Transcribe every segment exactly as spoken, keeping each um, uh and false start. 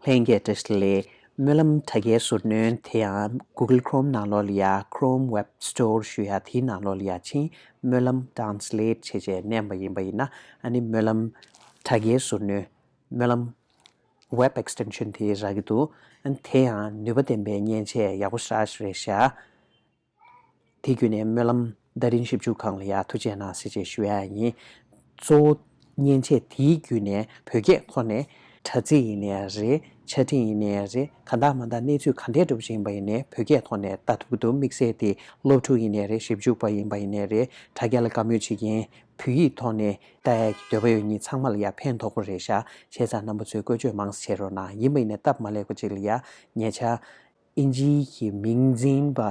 ལྷན་རྒྱས་བཀྲ་ཤིས་བདེ་ལེགས། སྨོན་ལམ་དྲ་རྒྱའི་ཟུར་སྣོན་དེ་ཡང་Google Chrome ནང་ལོགས་ལ་ཡ། Chrome Web Store ཞུ་ཡ་དེའི་ནང་ལོགས་ལ་ཡ་ཕྱིན། སྨོན་ལམ་Translate བྱས་བྱས་མནན་པ་ཡིན་པ་ཡིན་ན། ཨ་ནི་སྨོན་ལམ་དྲ་རྒྱའི་ཟུར་སྣོན། སྨོན་ལམ་Web Extension དེ་རག་གི་འདུག་ཨ་ནི་དེ་ཡང་ནུས་པ་ལྡན་པའི་མཉེན་ཆས་ཡག་པོ་ཞེ་དྲག་རེད་ཤག་དེ་བརྒྱུད་ནས་སྨོན་ལམ་བརྡ་རིམ་ཞིབ་འཇུག་ཁང་ལ་ཡ་ཐུགས་རྗེ་གནང་ཟེར་བྱས་ཞུ་ཡ་ཡིན། གཙོ་བོ་མཉེན་ཆས་དེའི་བརྒྱུད་ནས་བོད་སྐད་ཐོག་ནས་དྲ་ཚིགས་ཡིན་ནའི་རེད། ཆ་འཕྲིན་ཡིན་ནའི་རེད། གང་དག་མ་དག་གནས་ཚུལ་ག་འདྲས་འདྲ་པོ་ཞིག་ཡིན་པ་ཡིན་ནའི་བོད་སྐད་ཐོག་ནས་ལྟ་ཐུབ་ཀྱི་འདུག་དམིགས་བསལ་དེ་སློབ་ཕྲུག་ཡིན་ནའི་རེད། ཞིབ་འཇུག་པ་ཡིན་པ་ཡིན་ནའི་རེད། དྲ་རྒྱ་ལ་བཀའ་མོལ་བྱེད་མཁན། བོད་ཡིག་ཐོག་ནས་ལྟ་ཡ་གི་འདོད་པ་ཡོད་མཁན་ཚང་མ་ལ་ཡ་ཕན་ཐོགས་པོ་རེད་ཤག་བྱས་ཙང་རྣམ་པ་ཚོས་བཀོལ་སྤྱོད་མང་ཙམ་བྱེད་རོགས་གནང་། ཡིན་པ་ཡིན་ནའི་སྟབས་མ་ལེགས་པ་ཅིག་ལ་ཡ་ཉེ་ཆར་དབྱིན་ཇིའི་གི་མིང་འཛིན་པ།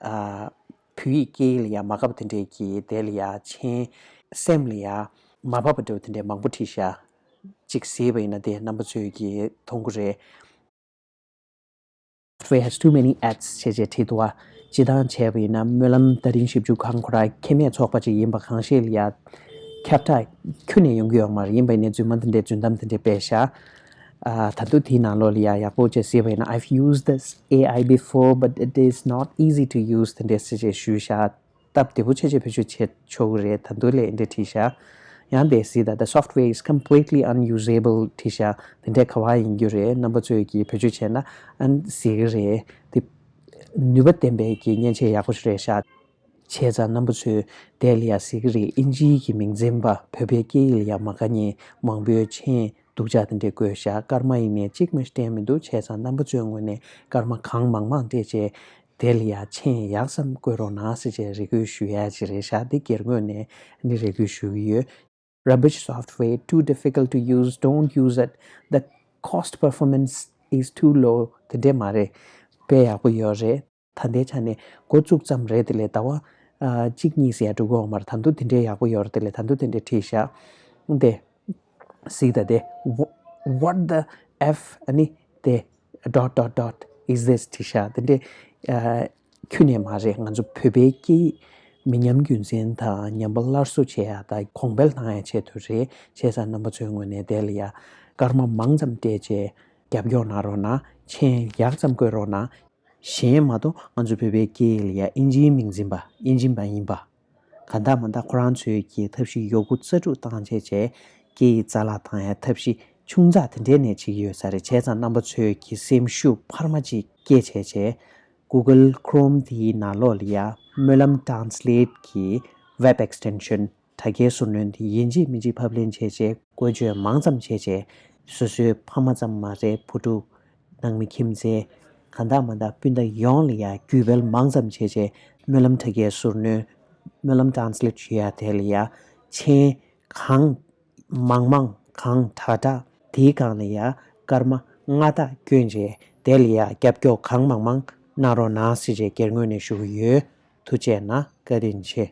ཨ། བོད་ཡིག་སྐད་ཡིག་ལ་ཡ་མ་དགའ་པ་དེ་འདྲས་ཀྱི་དེ་ལ་ཡ་མཆན། སེམས་ལ་ཡ་མ་བབས་པ་འདྲ་བོ་དེ་འདྲས་མང་པོ་བྲིས་ཤག་ཅིག་གཟིགས་པ་ཡིན་ན་དེ་རྣམ་པ་ཚོས་ཀྱི་མཐོང་གི་རེད། Software has too many ads བྱས་བྱས་བྲིས་འདུག་བ། སྤྱིར་བཏང་བྱས་པ་ཡིན་ན་སྨོན་ལམ་བརྡ་རིམ་ཞིབ་འཇུག་ཁང་ཁོ་རང་ཁེ་མེད་ཚོགས་པ་ཅིག་ཡིན་པ་གང་ཤེས་ལ་ཡ། ཁྱབ་བསྒྲགས་ཁྱོན་ནས་ཡོང་གི་ཡོད་མ་རེད། ཡིན་པ་ཡིན་ནའི་རྫུན་མ་འདི་འདྲའི་རྫུན་གཏམ་འདི་འདྲའི་སྤེལ་ཤག་ཨ། ད་དུང་དེའི་ནང་ལོགས་ལ་ཡ་ཡག་པོ་བྱས་གཟིགས་པ་ཡིན་ན། I've used this A I before, but it is not easy to use དེ་འདྲས་ཟེར་བྱས་ཞུས་ཤག་སྟབས་བདེ་པོ་ཆེ་ཆེ་བེད་སྤྱོད་བྱེད་ཆོག་གི་རེད། ད་དུང་ལས་འདྲ་བྲིས་ཤག་ཡང་དེ་གཟིགས་དང་། The software is completely unusable བྲིས་ཤག་དེ་འདྲའི་ག་བ་ཡིན་རྒྱུ་རེད། རྣམ་པ་ཚོས་ཀྱིས་བེད་སྤྱོད་བྱས་ན་ཨ་ནི་གཟིགས་གི་རེད། དེ་ནུས་པ་ལྡན་པའི་གི་མཉེན་ཆས་ཡག་པོ་ཞིག་རེད་ཤག་བྱས་ཙང་རྣམ་པ་ཚོས་དེ་ལ་ཡ་གཟིགས་གི་རེད། དབྱིན་ཇིའི་གི་མིང་འཛིན་པ་བོད་པའི་སྐད་ཡིག་ལ་ཡ་མ་དགའ་མཁན་མང་པོའི་མཆན་སྡུག་ཅག་དེ་འདྲས་བཀོད་ཤག་སྐར་མ་ཡིན་ནའི་གཅིག་མ་གཏན་མི་འདུག་བྱས་ཙང་རྣམ་པ་ཚོའི་ངོས་ནས་སྐར་མ་གང་མང་མང་སྤྲད་བྱས། དེ་ལ་ཡ་མཆན་ཡག་ཙམ་བཀོད་རོགས་གནང་ཟེར་བྱས་རེ་སྐུལ་ཞུ་ཡ་ཅིག་རེད་ཤག་འདི་སྒེར་ངོས་ནས་ནི་རེ་སྐུལ་ཞུ་གི་ཡོད། Rubbish software, too difficult to use, don't use it. The cost performance is too low. དེ་འདྲས་མ་རེད། དཔེ་ཡག་པོ་ཡོད་རེད། ད་ལྟའི་ཆ་ནས་འགོ་བཙུགས་ཙམ་རེད། དེ་ལས་ཟླ་བ་ཨ། གཅིག་གཉིས་ཟེར་ཡ་འགྲོ་གི་ཡོད་མ་རེད། ད་དུང་དེ་འདྲས་ཡག་པོ་ཡོད་རེད། དེ་ལས་ད་དུང་དེ་འདྲས་བྲིས་ཤག་དེ་གཟིགས་དང་། དེ་Wh- what the F ཨ་ནི་དེ་dot dot dot is this བྲིས་ཤག་དེ་འདྲས་ཨ། ཁྱོན་ནས་མ་རེད། ང་ཚོ་བོད་པའི་སྐད་ཡིག་མི་ཉམས་རྒྱུན་འཛིན་དང་ཉམས་པ་སླར་གསོ་བྱེད་ཡ་དང་གོང་འཕེལ་གཏང་ཡ་ཆེད་དུ་རེད། བྱས་ཙང་རྣམ་པ་ཚོའི་ངོས་ནས་དེ་ལ་ཡ་སྐར་མ་མང་ཙམ་སྤྲད་བྱས་རྒྱབ་སྐྱོར་གནང་རོགས་གནང་། མཆན་ཡག་ཙམ་བཀོད་རོགས་གནང་། གཞན་མ་གཏོགས་ང་ཚོ་བོད་པའི་སྐད་ཡིག་ལ་ཡ་དབྱིན་ཇིའི་མིང་འཛིན་པ་དབྱིན་ཇི་མ་ཡིན་པ། གང་ལྟར་མ་ལྟར་ཁོ་རང་ཚོས་ཀྱི་ཐབས་ཤེས་ཡོད་རྒུ་རྩལ་སྤྲུགས་བཏང་བྱས་བྱས་སྐད་ཡིག་རྩ་བརླག་བཏང་ཡ་ཐབས་ཤེས་ཆུང་ཙག་དེ་འདྲས་ནས་བྱེད་ཀྱི་ཡོད་ས་རེད། བྱས་ཙང་རྣམ་པ་ཚོས་ཀྱི་སེམས་ཤུགས་འཕར་མ་ཅིག་སྐྱེད་བྱས་བྱས་Google Chrome དེའི་ནང་ལོགས་ལ་ཡ་སྨོན་ལམ་Translate གི་Web Extension དྲ་རྒྱའི་ཟུར་སྣོན་དེ་ཡིན་གཅིག་མིན་གཅིག་ཕབ་ལེན་བྱས་བྱས་བཀོལ་སྤྱོད་མང་ཙམ་བྱས་བྱས་སོ་སོའི་ཕ་མ་ཙམ་མ་རེད། བུ་ཕྲུག་ནང་མི་ཁྱིམ་མཚེས་གང་ལྟར་མ་ལྟར་སྤུན་ཟླ་ཡོངས་ལ་ཡ་བརྒྱུད་སྤེལ་མང་ཙམ་བྱས་བྱས་སྨོན་ལམ་དྲ་རྒྱའི་ཟུར་སྣོན་སྨོན་ལམ་Translate ཞུ་ཡ་དེ་ལ་ཡ་མཆན་གང་མང་མང་གང་དྲག་དྲག་དེའི་སྒང་ལ་ཡ་སྐར་མ་ལྔ་དག་བསྐྱོན་བྱས་དེ་ལ་ཡ་རྒྱབ་སྐྱོར་གང་མང་མང་གནང་རོགས་གནང་ཟེར་བྱས་སྒེར་ངོས་ནས་ཞུ་གི་ཡོད། ཐུགས་རྗེ་གནང་། བཀའ་དྲིན་ཆེ།